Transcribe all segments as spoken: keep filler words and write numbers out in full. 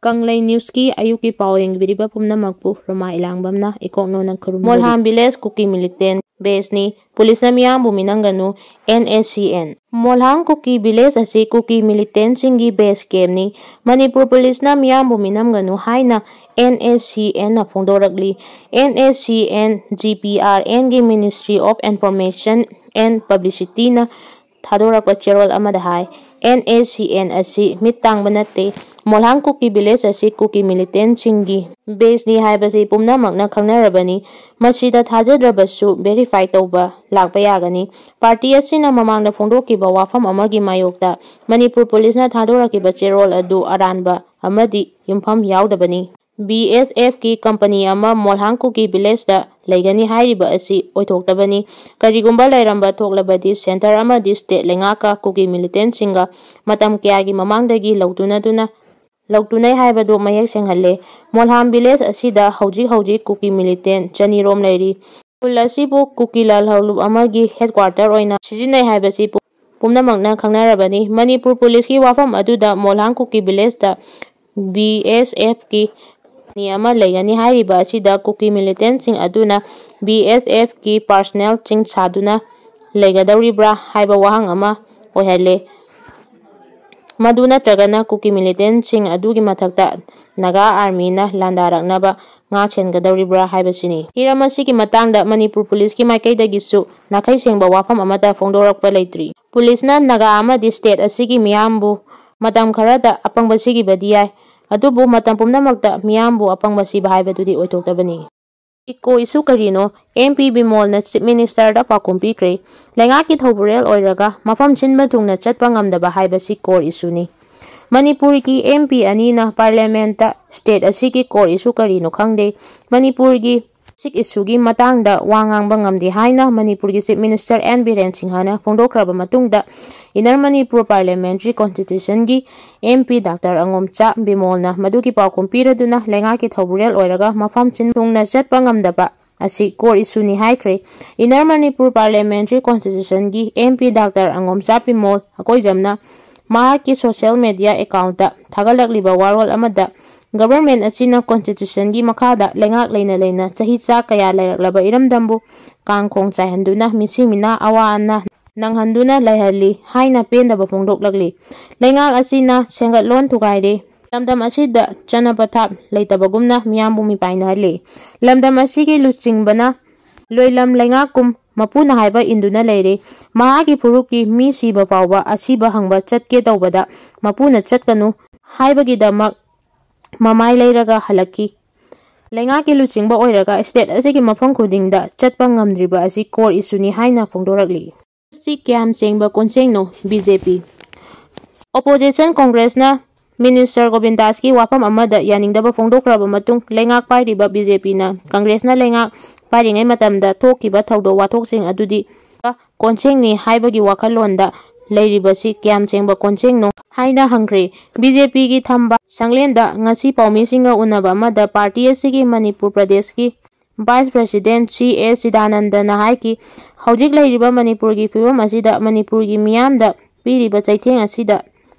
ꯀꯪꯂꯩ ꯅ꯭ꯌꯨꯁꯀꯤ ꯑꯌꯨꯛꯀꯤ ꯄꯥꯎ ꯌꯦꯡꯕꯤꯔꯤꯕ ꯄꯨꯝꯅꯃꯛꯄꯨ ꯔꯣꯃꯥ ꯏꯂꯥꯡꯕꯝꯅ ꯏꯀꯣꯛꯅꯣꯅ ꯈꯨꯔꯨꯝꯖꯔꯤ꯫ ꯃꯣꯜꯍꯥꯝ ꯚꯤꯂꯦꯖ ꯀꯨꯀꯤ ꯃꯤꯂꯤꯇꯦꯟ ꯕꯦꯁꯅꯤ, ꯄꯨꯂꯤꯁꯅ ꯃꯤꯌꯥꯝꯕꯨ ꯃꯤꯅꯝꯒꯅꯨ, and S C and. ꯃꯣꯜꯍꯥꯝ Kuki village ꯑꯁꯤ ꯀꯨꯀꯤ ꯃꯤꯂꯤꯇꯦꯟꯁꯤꯡꯒꯤ ꯕꯦꯁ ꯀꯦꯝꯅꯤ꯫ ꯃꯅꯤꯄꯨꯔ ꯄꯨꯂꯤꯁꯅ ꯃꯤꯌꯥꯝꯕꯨ ꯃꯤꯅꯝꯒꯅꯨ ꯍꯥꯏꯅ ꯑꯦꯟ ꯑꯦꯁ ꯁꯤ ꯑꯦꯟꯅ ꯐꯣꯡꯗꯣꯔꯛꯂꯤ꯫ N S C N G P R ꯑꯦꯟꯒꯤ Ministry of Information and Publicityꯅ ꯊꯥꯗꯣꯔꯛꯄ ꯆꯦꯔꯣꯜ ꯑꯃꯗ ꯍꯥꯏ, ꯑꯦꯟ ꯑꯦꯁ ꯁꯤ ꯑꯦꯟ ꯑꯁꯤ ꯃꯤꯠ ꯇꯥꯡꯕ ꯅꯠꯇꯦ꯫ ꯃꯣꯜꯍꯥꯡ ꯀꯨꯀꯤ ꯚꯤꯂꯦꯖ ꯑꯁꯤ ꯀꯨꯀꯤ ꯃꯤꯂꯤꯇꯦꯟꯁꯤꯡꯒꯤ ꯕꯦꯁꯅꯤ ꯍꯥꯏꯕꯁꯤ ꯄꯨꯝꯅꯃꯛꯅ ꯈꯪꯅꯔꯕꯅꯤ꯫ ꯃꯁꯤꯗ ꯊꯥꯖꯗ꯭ꯔꯕꯁꯨ ꯚꯦꯔꯤꯐꯥꯏ ꯇꯧꯕ ꯂꯥꯛꯄ ꯌꯥꯒꯅꯤ꯫ ꯄꯥꯔꯇꯤ ꯑꯁꯤꯅ ꯃꯃꯥꯡꯗ ꯐꯣꯡꯗꯣꯛꯈꯤꯕ ꯋꯥꯐꯝ ꯑꯃꯒꯤ ꯃꯥꯌꯣꯛꯇ ꯃꯅꯤꯄꯨꯔ ꯄꯨꯂꯤꯁꯅ ꯊꯥꯗꯣꯔꯛꯈꯤꯕ ꯆꯦꯔꯣꯜ ꯑꯗꯨ ꯑꯔꯥꯟꯕ ꯑꯃꯗꯤ ꯌꯨꯝꯐꯝ ꯌꯥꯎꯗꯕꯅꯤ꯫ ꯕꯤ ꯑꯦꯁ ꯑꯦꯐꯀꯤ ꯀꯝꯄꯅꯤ ꯑꯃ ꯃꯣꯜꯍꯥꯡ ꯀꯨꯀꯤ ꯚꯤꯂꯦꯖꯇ ꯂꯩꯒꯅꯤ ꯍꯥꯏꯔꯤꯕ ꯑꯁꯤ ꯑꯣꯏꯊꯣꯛꯇꯕꯅꯤ꯫ ꯀꯔꯤꯒꯨꯝꯕ ꯂꯩꯔꯝꯕ ꯊꯣꯛꯂꯕꯗꯤ ꯁꯦꯟꯇꯔ ꯑꯃꯗꯤ ꯁ꯭ꯇꯦꯠ ꯂꯩꯉꯥꯛꯀ ꯀꯨꯀꯤ ꯃꯤꯂꯤꯇꯦꯟꯁꯤꯡꯒ ꯃꯇꯝ ꯀꯌꯥꯒꯤ ꯃꯃꯥꯡꯗꯒꯤ ꯂꯧꯇꯨꯅꯗꯨꯅ ꯂꯧꯇꯨꯅꯩ ꯍꯥꯏꯕꯗꯨ ꯃꯌꯦꯛ ꯁꯦꯡꯍꯜꯂꯦ꯫ ꯃꯣꯜꯍꯥꯝ ꯚꯤꯂꯦꯖ ꯑꯁꯤꯗ ꯍꯧꯖꯤꯛ ꯍꯧꯖꯤꯛ ꯀꯨꯀꯤ ꯃꯤꯂꯤꯇꯦꯟ ꯆꯅꯤꯔꯣꯝ ꯂꯩꯔꯤ꯫ ꯈꯨꯜ ꯑꯁꯤꯕꯨ ꯀꯨꯀꯤ ꯂꯥꯜꯍꯧꯂꯨꯞ ꯑꯃꯒꯤ ꯍꯦꯗꯀ꯭ꯋꯥꯔꯇꯔ ꯑꯣꯏꯅ ꯁꯤꯖꯤꯟꯅꯩ ꯍꯥꯏꯕꯁꯤ ꯄꯨ-, ꯄꯨꯝꯅꯃꯛꯅ ꯈꯪꯅꯔꯕꯅꯤ꯫ ꯃꯅꯤꯄꯨꯔ ꯄꯨꯂꯤꯁꯀꯤ ꯋꯥꯐꯝ ꯑꯗꯨꯗ ꯃꯣꯜꯍꯥꯡ ꯀꯨꯀꯤ ꯚꯤꯂꯦꯖꯇ ꯕꯤ ꯑꯦꯁ ꯑꯦꯐꯀꯤ ꯀꯝꯄꯅꯤ ꯑꯃ ꯂꯩꯒꯅꯤ ꯍꯥꯏꯔꯤꯕ ꯑꯁꯤꯗ ꯀꯨꯀꯤ ꯃꯤꯂꯤꯇꯦꯟꯁꯤꯡ ꯑꯗꯨꯅ ꯕꯤ ꯑꯦꯁ ꯑꯦꯐꯀꯤ ꯄꯥꯔꯁꯅꯦꯜꯁꯤꯡ ꯁꯥꯗꯨꯅ ꯂꯩꯒꯗꯧꯔꯤꯕ꯭ꯔꯥ ꯍꯥꯏꯕ ꯋꯥꯍꯪ ꯑꯃ ꯑꯣꯏꯍꯜꯂꯦ꯫ ꯃꯗꯨ ꯅꯠꯇ꯭ꯔꯒꯅ ꯀꯨꯀꯤ ꯃꯤꯂꯤꯇꯦꯟꯁꯤꯡ ꯑꯗꯨꯒꯤ ꯃꯊꯛꯇ ꯅꯥꯒꯥ ꯑꯥꯔꯃꯤꯅ ꯂꯥꯟꯗꯥꯔꯛꯅꯕ ꯉꯥꯛ ꯁꯦꯟꯒꯗꯧꯔꯤꯕ꯭ꯔꯥ ꯍꯥꯏꯕꯁꯤꯅꯤ꯫ ꯍꯤꯔꯝ ꯑꯁꯤꯒꯤ ꯃꯇꯥꯡꯗ ꯃꯅꯤꯄꯨꯔ ꯄꯨꯂꯤꯁꯀꯤ ꯃꯥꯏꯀꯩꯗꯒꯤꯁꯨ ꯅꯥꯈꯩ ꯁꯦꯡꯕ ꯋꯥꯐꯝ ꯑꯃꯠꯇ ꯐꯣꯡꯗꯣꯔꯛꯄ ꯂꯩꯇ꯭ꯔꯤ꯫ ꯄꯨꯂꯤꯁꯅ ꯅꯥꯒꯥ ꯑꯃꯗꯤ ꯁ꯭ꯇꯦꯠ ꯑꯁꯤꯒꯤ ꯃꯤꯌꯥꯝꯕꯨ ꯃꯇꯝ ꯈꯔꯗ ꯑꯄꯪꯕ ꯁꯤꯈꯤꯕꯗꯤ ꯌꯥꯏ, ꯑꯗꯨꯕꯨ ꯃꯇꯝ ꯄꯨꯝꯅꯃꯛꯇ ꯃꯤꯌꯥꯝꯕꯨ ꯑꯄꯪꯕ ꯁꯤꯕ ꯍꯥꯏꯕꯗꯨꯗꯤ ꯑꯣꯏꯊꯣꯛꯇꯕꯅꯤ꯫ ꯏꯀꯣ ꯏꯁꯨ ꯀꯔꯤꯅꯣ? ꯑꯦꯝ ꯄꯤ ꯕꯤꯃꯣꯜꯅ ꯆꯤꯐ ꯃꯤꯅꯤꯁꯇꯔꯗ ꯄꯥꯎꯈꯨꯝ ꯄꯤꯈ꯭ꯔꯦ꯫ ꯂꯩꯉꯥꯛꯀꯤ ꯊꯧꯕꯨꯔꯦꯜ ꯑꯣꯏꯔꯒ ꯃꯐꯝ ꯁꯤꯟꯕ ꯊꯨꯡꯅ ꯆꯠꯄ ꯉꯝꯗꯕ ꯍꯥꯏꯕꯁꯤ ꯀꯣꯔ ꯏꯁꯨꯅꯤ꯫ ꯃꯅꯤꯄꯨꯔꯒꯤ ꯑꯦꯝ ꯄꯤ ꯑꯅꯤꯅ ꯄꯥꯔꯂꯤꯌꯥꯃꯦꯟꯠꯇ ꯁ꯭ꯇꯦꯠ ꯑꯁꯤꯒꯤ ꯀꯣꯔ ꯏꯁꯨ ꯀꯔꯤꯅꯣ ꯈꯪꯗꯦ꯫ ꯃꯅꯤꯄꯨꯔꯒꯤ ꯕꯦꯁꯤꯛ ꯏꯁꯨꯒꯤ ꯃꯇꯥꯡꯗ ꯋꯥ ꯉꯥꯡꯕ ꯉꯝꯗꯦ ꯍꯥꯏꯅ ꯃꯅꯤꯄꯨꯔꯒꯤ ꯆꯤꯐ ꯃꯤꯅꯤꯁꯇꯔ ꯑꯦꯟ ꯕꯤꯔꯦꯟ ꯁꯤꯡꯍꯅ ꯐꯣꯡꯗꯣꯛꯈ꯭ꯔꯕ ꯃꯇꯨꯡꯗ, ꯏꯟꯅꯔ ꯃꯅꯤꯄꯨꯔ ꯄꯥꯔꯂꯤꯌꯥꯃꯦꯟꯇꯔꯤ ꯀꯣꯟꯁꯇꯤꯇ꯭ꯌꯨꯁꯟꯒꯤ ꯑꯦꯝ ꯄꯤ ꯗꯥꯛꯇꯔ ꯑꯉꯣꯝꯆꯥ ꯕꯤꯃꯣꯜꯅ ꯃꯗꯨꯒꯤ ꯄꯥꯎꯈꯨꯝ ꯄꯤꯔꯗꯨꯅ ꯂꯩꯉꯥꯛꯀꯤ ꯊꯧꯕꯨꯔꯦꯜ ꯑꯣꯏꯔꯒ ꯃꯐꯝ ꯁꯤꯟ ꯊꯨꯡꯅ ꯆꯠꯄ ꯉꯝꯗꯕ ꯑꯁꯤ ꯀꯣꯔ ꯏꯁꯨꯅꯤ ꯍꯥꯏꯈ꯭ꯔꯦ꯫ ꯏꯟꯅꯔ ꯃꯅꯤꯄꯨꯔ ꯄꯥꯔꯂꯤꯌꯥꯃꯦꯟꯇꯔꯤ ꯀꯣꯟꯁꯇꯤꯇ꯭ꯌꯨꯁꯟꯒꯤ M P doctor Angomcha Bimol ꯑꯀꯣꯏꯖꯝꯅ ꯃꯍꯥꯛꯀꯤ social media account ꯊꯥꯒꯠꯂꯛꯂꯤꯕ ꯋꯥꯔꯣꯜ ꯑꯃꯗ, ꯒꯕꯔꯃꯦꯟ ꯑꯁꯤꯅ constitution ꯒꯤ ꯃꯈꯥꯗ ꯂꯩꯉꯥꯛ ꯂꯩꯅ ꯂꯩꯅ ꯆꯍꯤ ꯆꯥ ꯀꯌꯥ ꯂꯩꯔꯛꯂꯕ ꯏꯔꯝꯗꯝꯕꯨ ꯀꯥꯡ ꯈꯣꯡ ꯆꯥꯏꯍꯟꯗꯨꯅ ꯃꯤꯁꯤ ꯃꯤꯅꯥ ꯑꯋꯥ ꯑꯅꯥ ꯅꯪꯍꯟꯗꯨꯅ ꯂꯩꯍꯜꯂꯤ ꯍꯥꯏꯅ ꯄꯦꯟꯗꯕ ꯐꯣꯡꯗꯣꯛꯂꯛꯂꯤ꯫ ꯂꯩꯉꯥꯛ ꯑꯁꯤꯅ ꯁꯦꯟꯒꯠꯂꯣꯟ ꯊꯨꯒꯥꯏꯔꯦ꯫ ꯂꯝꯗꯝ ꯑꯁꯤꯗ ꯆꯠꯅ ꯄꯊꯥꯞ ꯂꯩꯇꯕꯒꯨꯝꯅ ꯃꯤꯌꯥꯝꯕꯨ ꯃꯤꯄꯥꯏꯅꯍꯜꯂꯤ꯫ ꯂꯝꯗꯝ ꯑꯁꯤꯒꯤ ꯂꯨꯆꯤꯡꯕꯅ ꯂꯣꯏꯂꯝ ꯂꯩꯉꯥꯛꯀꯨꯝ ꯃꯄꯨꯅ ꯍꯥꯏꯕ ꯏꯟꯗꯨꯅ ꯂꯩꯔꯦ꯫ ꯃꯍꯥꯛꯀꯤ ꯐꯨꯔꯨꯞꯀꯤ ꯃꯤ ꯁꯤꯕ ꯐꯥꯎꯕ ꯑꯁꯤꯕ ꯍꯪꯕ ꯆꯠꯀꯦ ꯇꯧꯕꯗ ꯃꯄꯨꯅ ꯆꯠꯀꯅꯨ ꯍꯥꯏꯕꯒꯤꯗꯃꯛ ꯃꯃꯥꯏ ꯂꯩꯔꯒ ꯍꯜꯂꯛꯈꯤ꯫ ꯂꯩꯉꯥꯛꯀꯤ ꯂꯨꯆꯤꯡꯕ ꯑꯣꯏꯔꯒ state ꯑꯁꯤꯒꯤ ꯃꯐꯝ ꯈꯨꯗꯤꯡꯗ ꯆꯠꯄ ꯉꯝꯗ꯭ꯔꯤꯕ ꯑꯁꯤ core issue ꯅꯤ ꯍꯥꯏꯅ ꯐꯣꯡꯗꯣꯔꯛꯂꯤ꯫ ꯁꯤ ꯀꯌꯥꯝ ꯆꯦꯡꯕ ꯀꯣꯟꯁꯦꯡꯅꯣ ꯕꯤ ꯖꯦ ꯄꯤ꯫ Opposition Congress ꯅ Minister ꯒꯣꯕꯤꯟꯗꯥꯁꯀꯤ ꯋꯥꯐꯝ ꯑꯃꯗ ꯌꯥꯅꯤꯡꯗꯕ ꯐꯣꯡꯗꯣꯛꯈ꯭ꯔꯕ ꯃꯇꯨꯡ, ꯂꯩꯉꯥꯛ ꯄꯥꯏꯔꯤꯕ ꯕꯤ ꯖꯦ ꯄꯤꯅ Congress ꯅ ꯂꯩꯉꯥꯛ ꯄꯥꯏꯔꯤꯉꯩ ꯃꯇꯝꯗ ꯊꯣꯛꯈꯤꯕ ꯊꯧꯗꯣꯛ ꯋꯥꯊꯣꯛꯁꯤꯡ ꯑꯗꯨꯗꯤ ꯀꯣꯟꯁꯦꯡꯅꯤ ꯍꯥꯏꯕꯒꯤ ꯋꯥꯈꯜꯂꯣꯟꯗ ꯂꯩꯔꯤꯕꯁꯤ ꯀꯌꯥꯝ ꯆꯦꯡꯕ ꯀꯣꯟꯁꯦꯡꯅꯣ ꯍꯥꯏꯅ ꯍꯪꯈ꯭ꯔꯦ꯫ ꯕꯤ ꯖꯦ ꯄꯤꯒꯤ ꯊꯝꯕꯥꯜ ꯁꯪꯂꯦꯟꯗ ꯉꯁꯤ ꯄꯥꯎꯃꯤꯁꯤꯡꯒ ꯎꯅꯕ ꯑꯃꯗ party ꯑꯁꯤꯒꯤ ꯃꯅꯤꯄꯨꯔ ꯄ꯭ꯔꯗꯦꯁꯀꯤ Vice President ꯁꯤ ꯑꯦ ꯁꯤꯗꯥꯅꯟꯗꯅ ꯍꯥꯏꯈꯤ, ꯍꯧꯖꯤꯛ ꯂꯩꯔꯤꯕ ꯃꯅꯤꯄꯨꯔꯒꯤ ꯐꯤꯕꯝ ꯑꯁꯤꯗ ꯃꯅꯤꯄꯨꯔꯒꯤ ꯃꯤꯌꯥꯝꯗ ꯄꯤꯔꯤꯕ ꯆꯩꯊꯦꯡ ꯑꯁꯤꯗ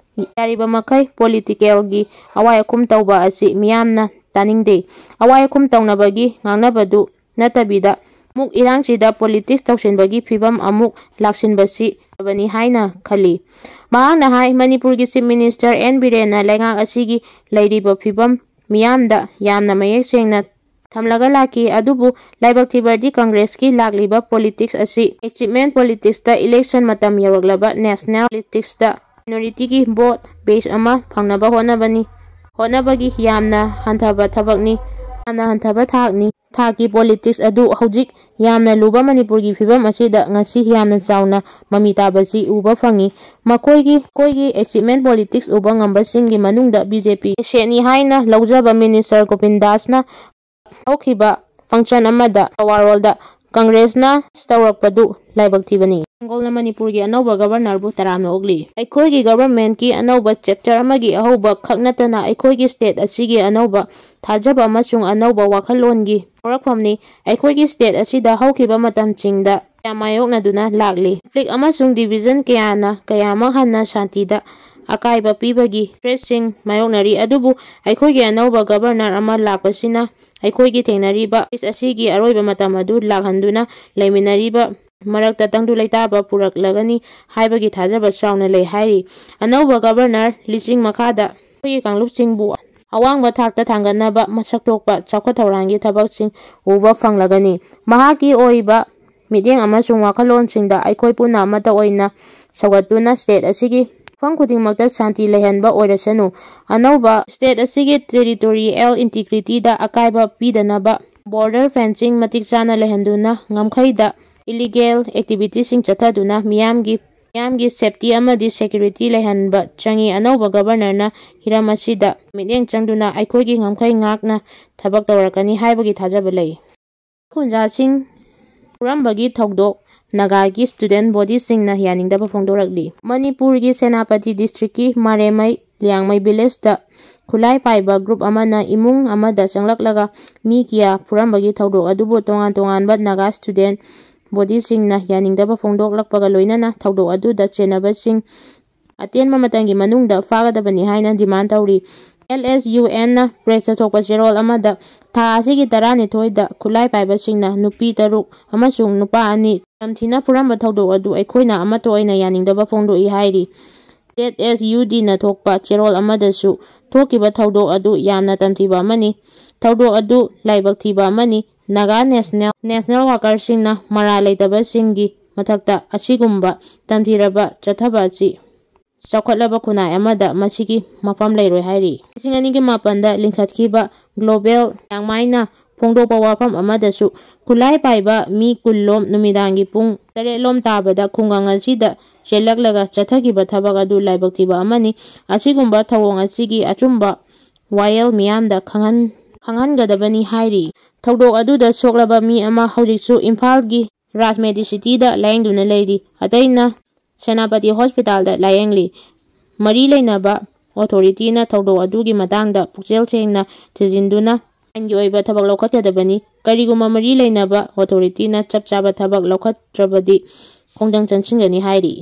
ꯌꯥꯔꯤꯕ ꯃꯈꯩ political ꯒꯤ ꯑꯋꯥꯏ ꯑꯈꯨꯝ ꯇꯧꯕ ꯑꯁꯤ ꯃꯤꯌꯥꯝꯅ ꯇꯥꯅꯤꯡꯗꯦ꯫ ꯑꯋꯥꯏ ꯑꯈꯨꯝ ꯇꯧꯅꯕꯒꯤ ꯉꯥꯡꯅꯕꯗꯨ ꯅꯠꯇꯕꯤꯗ ꯑꯃꯨꯛ ꯏꯔꯥꯡꯁꯤꯗ politics ꯇꯧꯁꯤꯟꯕꯒꯤ ꯐꯤꯕꯝ ꯑꯃꯨꯛ ꯂꯥꯛꯁꯤꯟꯕꯁꯤ ꯐꯕꯅꯤ ꯍꯥꯏꯅ ꯈꯜꯂꯤ꯫ ꯃꯍꯥꯛꯅ ꯍꯥꯏ, ꯃꯅꯤꯄꯨꯔꯒꯤ Chief Minister ꯑꯦꯟ ꯕꯤꯔꯦꯟꯅ ꯂꯩꯉꯥꯛ ꯑꯁꯤꯒꯤ ꯂꯩꯔꯤꯕ ꯐꯤꯕꯝ ꯃꯤꯌꯥꯝꯗ ꯌꯥꯝꯅ ꯃꯌꯦꯛ ꯁꯦꯡꯅ ꯊꯝꯂꯒ ꯂꯥꯛꯈꯤ꯫ ꯑꯗꯨꯕꯨ ꯂꯥꯏꯕꯛ ꯊꯤꯕꯗꯤ Congress ꯀꯤ ꯂꯥꯛꯂꯤꯕ politics ꯑꯁꯤ achievement politics ꯇ election ꯃꯇꯝ ꯌꯧꯔꯛꯂꯕ national politics ꯇ minority ꯒꯤ vote base ꯑꯃ ꯐꯪꯅꯕ ꯍꯣꯠꯅꯕꯅꯤ꯫ ꯍꯣꯠꯅꯕꯒꯤ ꯌꯥꯝꯅ ꯍꯟꯊꯕ ꯊꯕꯛꯅꯤ, ꯌꯥꯝꯅ ꯍꯟꯊꯕ ꯊꯥꯛꯅꯤ꯫ ꯊꯥꯛꯀꯤ politics ꯑꯗꯨ ꯍꯧꯖꯤꯛ ꯌꯥꯝꯅ ꯂꯨꯕ ꯃꯅꯤꯄꯨꯔꯒꯤ ꯐꯤꯕꯝ ꯑꯁꯤꯗ ꯉꯁꯤ ꯌꯥꯝꯅ ꯆꯥꯎꯅ ꯃꯃꯤ ꯇꯥꯕꯁꯤ ꯎꯕ ꯐꯪꯉꯤ꯫ ꯃꯈꯣꯏꯒꯤ, ꯃꯈꯣꯏꯒꯤ achievement politics ꯎꯕ ꯉꯝꯕꯁꯤꯡꯒꯤ ꯃꯅꯨꯡꯗ ꯕꯤ ꯖꯦ ꯄꯤ ꯁꯦꯠꯅꯤ ꯍꯥꯏꯅ ꯂꯧꯖꯕ Minister ꯒꯣꯕꯤꯟꯗꯥꯁꯅ ꯍꯧꯈꯤꯕ function ꯑꯃꯗ ꯋꯥꯔꯣꯜꯗ Congress ꯅ ꯇꯧꯔꯛꯄꯗꯨ ꯂꯥꯏꯕꯛ ꯊꯤꯕꯅꯤ꯫ ꯕꯦꯡꯒꯣꯜꯅ ꯃꯅꯤꯄꯨꯔꯒꯤ ꯑꯅꯧꯕ Governor ꯕꯨ ꯇꯔꯥꯝꯅ ꯑꯣꯛꯂꯤ꯫ ꯑꯩꯈꯣꯏꯒꯤ government ꯀꯤ ꯑꯅꯧꯕ chapter ꯑꯃꯒꯤ ꯑꯍꯧꯕ ꯈꯛ ꯅꯠꯇꯅ ꯑꯩꯈꯣꯏꯒꯤ state ꯑꯁꯤꯒꯤ ꯑꯅꯧꯕ ꯊꯥꯖꯕ ꯑꯃꯁꯨꯡ ꯑꯅꯧꯕ ꯋꯥꯈꯜꯂꯣꯟꯒꯤ ꯍꯧꯔꯛꯐꯝꯅꯤ꯫ ꯑꯩꯈꯣꯏꯒꯤ state ꯑꯁꯤꯗ ꯍꯧꯈꯤꯕ ꯃꯇꯝꯁꯤꯡꯗ ꯀꯌꯥ ꯃꯥꯌꯣꯛꯅꯗꯨꯅ ꯂꯥꯛꯂꯤ꯫ ꯀꯟꯐ꯭ꯂꯤꯛ ꯑꯃꯁꯨꯡ ꯗꯤꯚꯤꯖꯟ ꯀꯌꯥꯅ ꯀꯌꯥꯃꯛ ꯍꯟꯅ ꯁꯥꯟꯇꯤꯗ ꯑꯀꯥꯏꯕ ꯄꯤꯕꯒꯤ ꯊ꯭ꯔꯦꯠꯁꯤꯡ ꯃꯥꯌꯣꯛꯅꯔꯤ, ꯑꯗꯨꯕꯨ ꯑꯩꯈꯣꯏꯒꯤ ꯑꯅꯧꯕ ꯒꯕꯔꯅꯔ ꯑꯃ ꯂꯥꯛꯄꯁꯤꯅ ꯑꯩꯈꯣꯏꯒꯤ ꯊꯦꯡꯅꯔꯤꯕ ꯀ꯭ꯔꯥꯏꯁꯤꯁ ꯑꯁꯤꯒꯤ ꯑꯔꯣꯏꯕ ꯃꯇꯝ ꯑꯗꯨ ꯂꯥꯛꯍꯟꯗꯨꯅ ꯂꯩꯃꯤꯟꯅꯔꯤꯕ ꯃꯔꯛꯇ ꯇꯪꯗꯨ ꯂꯩꯇꯥꯕ ꯄꯨꯔꯛꯂꯒꯅꯤ ꯍꯥꯏꯕꯒꯤ ꯊꯥꯖꯕ ꯆꯥꯎꯅ ꯂꯩ ꯍꯥꯏꯔꯤ꯫ ꯑꯅꯧꯕ ꯒꯕꯔꯅꯔ ꯂꯤꯆꯤꯡ ꯃꯈꯥꯗ ꯑꯩꯈꯣꯏꯒꯤ ꯀꯥꯡꯂꯨꯞꯁꯤꯡꯕꯨ ꯑꯋꯥꯡꯕ ꯊꯥꯛꯇ ꯊꯥꯡꯒꯠꯅꯕ ꯃꯁꯛ ꯊꯣꯛꯄ ꯆꯥꯎꯈꯠ ꯊꯧꯔꯥꯡꯒꯤ ꯊꯕꯛꯁꯤꯡ ꯎꯕ ꯐꯪꯂꯒꯅꯤ꯫ ꯃꯍꯥꯛꯀꯤ ꯑꯣꯏꯕ ꯃꯤꯠꯌꯦꯡ ꯑꯃꯁꯨꯡ ꯋꯥꯈꯜꯂꯣꯟꯁꯤꯡꯗ ꯑꯩꯈꯣꯏ ꯄꯨꯟꯅ ꯑꯃꯠꯇ ꯑꯣꯏꯅ ꯁꯧꯒꯠꯇꯨꯅ ꯁ꯭ꯇꯦꯠ ꯑꯁꯤꯒꯤ ꯃꯐꯝ ꯈꯨꯗꯤꯡꯃꯛꯇ ꯁꯥꯟꯇꯤ ꯂꯩꯍꯟꯕ ꯑꯣꯏꯔꯁꯅꯨ꯫ ꯑꯅꯧꯕ ꯁ꯭ꯇꯦꯠ ꯑꯁꯤꯒꯤ ꯇꯦꯔꯤꯇꯣꯔꯤꯌꯦꯜ ꯏꯟꯇꯤꯒ꯭ꯔꯤꯇꯤꯗ ꯑꯀꯥꯏꯕ ꯄꯤꯗꯅꯕ ꯕꯣꯔꯗꯔ ꯐꯦꯟꯁꯤꯡ ꯃꯇꯤꯛ ꯆꯥꯅ ꯂꯩꯍꯟꯗꯨꯅ ꯉꯝꯈꯩꯗ ꯏꯂꯤꯒꯦꯜ ꯑꯦꯛꯇꯤꯚꯤꯇꯤꯁꯤꯡ ꯆꯠꯊꯗꯨꯅ ꯃꯤꯌꯥꯝꯒꯤ, ꯃꯤꯌꯥꯝꯒꯤ ꯁꯦꯐꯇꯤ ꯑꯃꯗꯤ ꯁꯦꯀ꯭ꯌꯨꯔꯤꯇꯤ ꯂꯩꯍꯟꯕ ꯆꯪꯏ꯫ ꯑꯅꯧꯕ ꯒꯕꯔꯅꯔꯅ ꯍꯤꯔꯝ ꯑꯁꯤꯗ ꯃꯤꯠꯌꯦꯡ ꯆꯪꯗꯨꯅ ꯑꯩꯈꯣꯏꯒꯤ ꯉꯝꯈꯩ ꯉꯥꯛꯅ ꯊꯕꯛ ꯇꯧꯔꯛꯀꯅꯤ ꯍꯥꯏꯕꯒꯤ ꯊꯥꯖꯕ ꯂꯩ꯫ ꯈꯨꯟꯖꯥꯁꯤꯡ ꯐꯨꯔꯝꯕꯒꯤ ꯊꯧꯗꯣꯛ ꯅꯥꯒꯥꯒꯤ ꯁ꯭ꯇꯨꯗꯦꯟꯠ ꯕꯣꯗꯤꯁꯤꯡꯅ ꯌꯥꯅꯤꯡꯗꯕ ꯐꯣꯡꯗꯣꯔꯛꯂꯤ꯫ ꯃꯅꯤꯄꯨꯔꯒꯤ ꯁꯦꯅꯥꯄꯇꯤ ꯗꯤꯁꯇ꯭ꯔꯤꯛꯀꯤ ꯃꯥꯔꯦꯃꯩ ꯂꯤꯌꯥꯡꯃꯩ ꯚꯤꯂꯦꯖꯇ ꯈꯨꯠꯂꯥꯏ ꯄꯥꯏꯕ ꯒ꯭ꯔꯨꯞ ꯑꯃꯅ ꯏꯃꯨꯡ ꯑꯃꯗ ꯆꯪꯂꯛꯂꯒ ꯃꯤ ꯀꯌꯥ ꯐꯨꯔꯝꯕꯒꯤ ꯊꯧꯗꯣꯛ ꯑꯗꯨꯕꯨ ꯇꯣꯉꯥꯟ ꯇꯣꯉꯥꯟꯕ ꯅꯥꯒꯥ ꯁ꯭ꯇꯨꯗꯦꯟꯠ ꯕꯣꯗꯤꯁꯤꯡꯅ ꯌꯥꯅꯤꯡꯗꯕ ꯐꯣꯡꯗꯣꯛꯂꯛꯄꯒ ꯂꯣꯏꯅꯅ ꯊꯧꯗꯣꯛ ꯑꯗꯨꯗ ꯆꯦꯟꯅꯕꯁꯤꯡ ꯑꯇꯦꯟꯕ ꯃꯇꯝꯒꯤ ꯃꯅꯨꯡꯗ ꯐꯥꯒꯗꯕꯅꯤ ꯍꯥꯏꯅ ꯗꯤꯃꯥꯟ ꯇꯧꯔꯤ꯫ ꯑꯦꯜ ꯑꯦꯁ ꯌꯨ ꯑꯦꯟꯅ ꯄ꯭ꯔꯦꯁꯇ ꯊꯣꯛꯄ ꯆꯦꯔꯣꯜ ꯑꯃꯗ ꯊꯥ ꯑꯁꯤꯒꯤ ꯇꯔꯥꯅꯤꯊꯣꯏꯗ ꯈꯨꯠꯂꯥꯏ ꯄꯥꯏꯕꯁꯤꯡꯅ ꯅꯨꯄꯤ ꯇꯔꯨꯛ ꯑꯃꯁꯨꯡ ꯅꯨꯄꯥ ꯑꯅꯤ ꯇꯝꯊꯤꯅ ꯐꯨꯔꯝꯕ ꯊꯧꯗꯣꯛ ꯑꯗꯨ ꯑꯩꯈꯣꯏꯅ ꯑꯃꯠꯇ ꯑꯣꯏꯅ ꯌꯥꯅꯤꯡꯗꯕ ꯐꯣꯡꯗꯣꯛꯏ ꯍꯥꯏꯔꯤ꯫ ꯖꯦꯗ ꯑꯦꯁ ꯌꯨ ꯗꯤꯅ ꯊꯣꯛꯄ ꯆꯦꯔꯣꯜ ꯑꯃꯗꯁꯨ ꯊꯣꯛꯈꯤꯕ ꯊꯧꯗꯣꯛ ꯑꯗꯨ ꯌꯥꯝꯅ ꯇꯝꯊꯤꯕ ꯑꯃꯅꯤ꯫ ꯊꯧꯗꯣꯛ ꯑꯗꯨ ꯂꯥꯏꯕꯛ ꯊꯤꯕ ꯑꯃꯅꯤ꯫ ꯅꯥꯒꯥ ꯅꯦꯁꯅꯦꯜ, ꯅꯦꯁꯅꯦꯜ ꯋꯥꯀꯔꯁꯤꯡꯅ ꯃꯔꯥꯜ ꯂꯩꯇꯕꯁꯤꯡꯒꯤ ꯃꯊꯛꯇ ꯑꯁꯤꯒꯨꯝꯕ ꯇꯝꯊꯤꯔꯕ ꯆꯠꯊꯕ ꯑꯁꯤ ꯆꯥꯎꯈꯠꯂꯕ ꯈꯨꯟꯅꯥꯏ ꯑꯃꯗ ꯃꯁꯤꯒꯤ ꯃꯐꯝ ꯂꯩꯔꯣꯏ ꯍꯥꯏꯔꯤ꯫ ꯂꯤꯁꯤꯡ ꯑꯅꯤꯒꯤ ꯃꯥꯄꯟꯗ ꯂꯤꯡꯈꯠꯈꯤꯕ ꯒ꯭ꯂꯣꯕꯦꯜ ꯂꯤꯌꯥꯡꯃꯥꯏꯅ ꯐꯣꯡꯗꯣꯛꯄ ꯋꯥꯐꯝ ꯑꯃꯗꯁꯨ ꯈꯨꯠꯂꯥꯏ ꯄꯥꯏꯕ ꯃꯤ ꯀꯨꯟꯂꯣꯝ ꯅꯨꯃꯤꯗꯥꯡꯒꯤ ꯄꯨꯡ ꯇꯔꯦꯠꯂꯣꯝ ꯇꯥꯕꯗ ꯈꯨꯡꯒꯪ ꯑꯁꯤꯗ ꯆꯦꯜꯂꯛꯂꯒ ꯆꯠꯊꯈꯤꯕ ꯊꯕꯛ ꯑꯗꯨ ꯂꯥꯏꯕꯛ ꯊꯤꯕ ꯑꯃꯅꯤ꯫ ꯑꯁꯤꯒꯨꯝꯕ ꯊꯧꯑꯣꯡ ꯑꯁꯤꯒꯤ ꯑꯆꯨꯝꯕ ꯋꯥꯌꯦꯜ ꯃꯤꯌꯥꯝꯗ ꯈꯪꯍꯟ-, ꯈꯪꯍꯟꯒꯗꯕꯅꯤ ꯍꯥꯏꯔꯤ꯫ ꯊꯧꯗꯣꯛ ꯑꯗꯨꯗ ꯁꯣꯛꯂꯕ ꯃꯤ ꯑꯃ ꯍꯧꯖꯤꯛꯁꯨ ꯏꯝꯐꯥꯜꯒꯤ ꯔꯥꯖꯃꯦꯗꯤ ꯁꯤꯇꯤꯗ ꯂꯥꯌꯦꯡꯗꯨꯅ ꯂꯩꯔꯤ꯫ ꯑꯇꯩꯅ ꯁꯦꯅꯥꯄꯇꯤ ꯍꯣꯁꯄꯤꯇꯥꯜꯗ ꯂꯥꯌꯦꯡꯂꯤ꯫ ꯃꯔꯤ ꯂꯩꯅꯕ ꯑꯣꯊꯣꯔꯤꯇꯤꯅ ꯊꯧꯗꯣꯛ ꯑꯗꯨꯒꯤ ꯃꯇꯥꯡꯗ ꯄꯨꯛꯆꯦꯜ ꯁꯦꯡꯅ ꯊꯤꯖꯤꯟꯗꯨꯅ ꯑꯥꯏꯟꯒꯤ ꯑꯣꯏꯕ ꯊꯕꯛ ꯂꯧꯈꯠꯀꯗꯕꯅꯤ꯫ ꯀꯔꯤꯒꯨꯝꯕ ꯃꯔꯤ ꯂꯩꯅꯕ ꯑꯣꯊꯣꯔꯤꯇꯤꯅ ꯆꯞ ꯆꯥꯕ ꯊꯕꯛ ꯂꯧꯈꯠꯇ꯭ꯔꯕꯗꯤ ꯈꯣꯡꯖꯪ ꯆꯪꯁꯤꯟꯒꯅꯤ ꯍꯥꯏꯔꯤ꯫